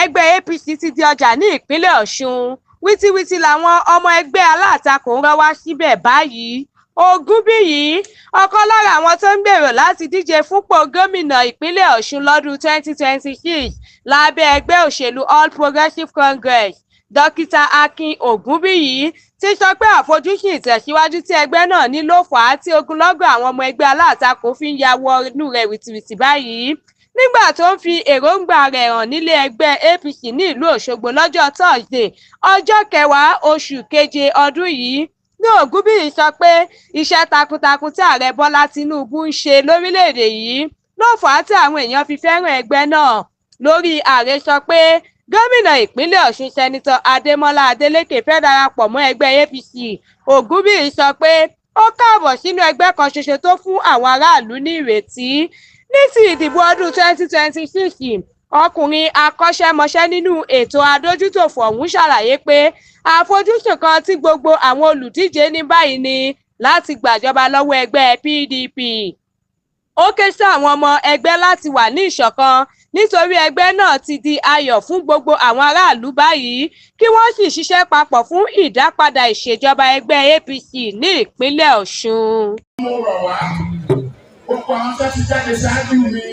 Ẹgbẹ́ APC ti di ọjà ní ìpínlẹ̀ Ọ̀ṣun, wìtìwìtì làwọn ọmọ ẹgbẹ́ alátakò ń rọ́ wá síbẹ̀ báyìí. Ògúnbíyí, ọ̀kan lára àwọn tó ń gbèrò láti díje fúnpò gómìnà ìpínlẹ̀ Ọ̀ṣun lọ́dún 2026 lábẹ́ ẹgbẹ́ òṣèlú All Progressives Congress, Dókítà Akin Ògúnbíyí, ti sọ pé àfojúsùn ìtẹ̀síwájú tí ẹgbẹ́ náà ní ló fà á tí ogunlọ́gọ̀ àwọn ọmọ ẹgbẹ́ alátakò fi ń ya wọ inú rẹ̀ wìtìwìtì báyìí. Nígbà tó ń fi èròǹgbà rẹ̀ hàn nílé ẹgbẹ́ APC ní ìlú Òṣogbo lọ́jọ́ Tọ́sídẹ̀ẹ́, ọjọ́ 10 oṣù keje ọdún yìí ní Ògúnbíyí sọ pé iṣẹ́ takuntakun tí Ààrẹ Bọ́lá Tinubu ń ṣe lórílẹ̀-èdè yìí ló fà á tí àwọn èèyàn fi fẹ́ràn ẹgbẹ́ náà. Lórí ààrẹ sọ pé gómìnà ìpínlẹ̀ Ọ̀ṣun, Sẹ́nitọ́ Adémọlá Adeleke, fẹ́ darapọ̀ mọ́ ẹgbẹ́ APC, Ògúnbíyí sọ pé ó káàbọ̀ sínú ẹgbẹ́ kan ṣoṣo tó fún àwọn aráàlú ní ìrètí. Ní ti ìdìbò ọdún 2026, ọkùnrin akọ́ṣẹ́mọṣẹ́ nínú ètò adójútòfò ọ̀hún ṣàlàyé pé àfojúsùn kan tí gbogbo àwọn olùdíje ní báyìí ni láti gbàjọba lọ́wọ́ ẹgbẹ́ PDP. Ó ké sí àwọn ọmọ ẹgbẹ́ láti wà ní ìṣọ̀kan nítorí ẹgbẹ́ náà ti di ayọ̀ fún gbogbo àwọn aráàlú báyìí, kí wọ́n sì ṣiṣẹ́ papọ̀ fún ìdápadà ìṣèjọba ẹgbẹ́ APC ní ìpínlẹ̀ Ọ̀ṣun. Mo rọ̀ wá, gbogbo àwọn tó ti jáde ṣáájú mi,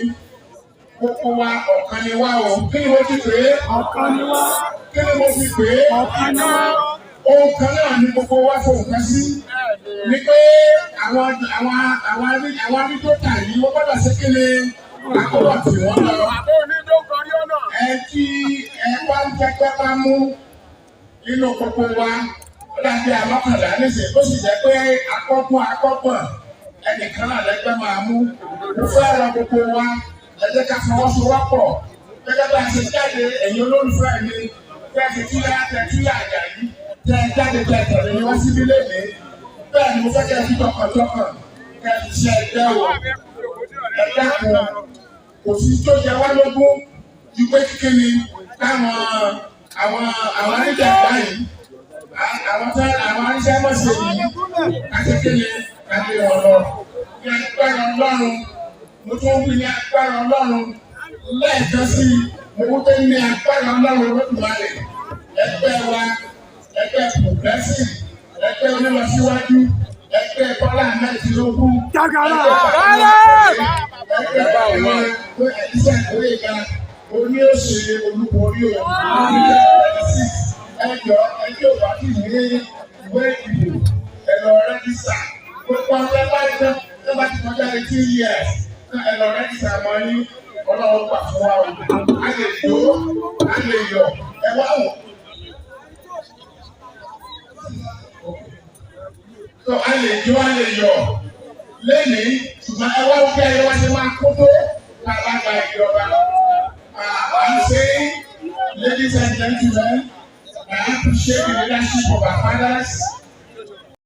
gbogbo wa, ọ̀kan ni wá o. Kí ni mo fi pè é? Ọ̀kan ni wá. Kí ni mo fi pè é? Ọ̀kan ni wá. Ohun kan náà ni gbogbo wa fohùn kan sí ni pé àwọn arídókà yìí, wọ́n gbọ́dọ̀ ṣe kí ni àkọ́kọ́ tí wọ́n lọ. Ẹ tí ẹ wá ń tẹ́gbẹ́ bá mú nínú gbogbo wa, ó dàbí àmọ́kànlá nísìnyí, ó sì jẹ́ pé akọ́gbọ́n akọ́gbọ̀n ẹnìkan náà lẹ́gbẹ́ máa mú. Mo fẹ́ rọ gbogbo wa, ẹ jẹ́ ká fọwọ́sowọ́pọ̀ gẹ́gẹ́ bá a ṣe jáde. Ẹ̀yin olólùfẹ́ mi, tẹ́ ẹ ṣe túyà tẹ túyà àjà yìí, tẹ́ ẹ jáde, tẹ́ ẹ tẹ̀lé mi wá síbí lónìí, bẹ́ẹ̀ ni mo fẹ́ kẹ́ ẹ fi tọkàntọkàn kẹ́ ẹ fi ṣe ẹgbẹ́ o. Ẹ dákun, kò sí tó jẹ wá lógún ju pé kíkíni káwọn àwọn oníjàmbá yìí, àwọn tẹ àwọn arísẹ́mọ̀sẹ̀ yìí, kásẹ̀kéle kálé wọn lọ. Ní agbára Ọlọ́run, mo tún wí, ní agbára Ọlọ́run lẹ́ẹ̀kan sí i, mo wí pé ní agbára Ọlọ́run Olódùmarè, ẹgbẹ́ wa, ẹgbẹ́ Progressive, ẹgbẹ́ onílọsíwájú, ẹgbẹ́ Bọ́lá Ahmed Tinubu, ẹgbẹ́ àwọn iṣẹ́ ìkórè oní òṣèré olúborí o. Ẹjọ́ ẹjọ́ bá ti ní ìwé ìdìbò, ẹ lọ register. Gbogbo àwọn ẹgbẹ́ tó bá ti kọjá 18 years, ẹ lọ register mọ́ yín. Ọlọ́run gbà fún wa o. A lè jó, a lè yọ̀, ẹ wá wò. So a lè jó, a lè yọ̀ lẹ́nìí, ṣùgbọ́n ẹ wá wípé ẹ wá ṣe máa kó tó ká bá gba ìjọba. I'm saying, ladies and gentlemen, I appreciate the leadership of our fathers.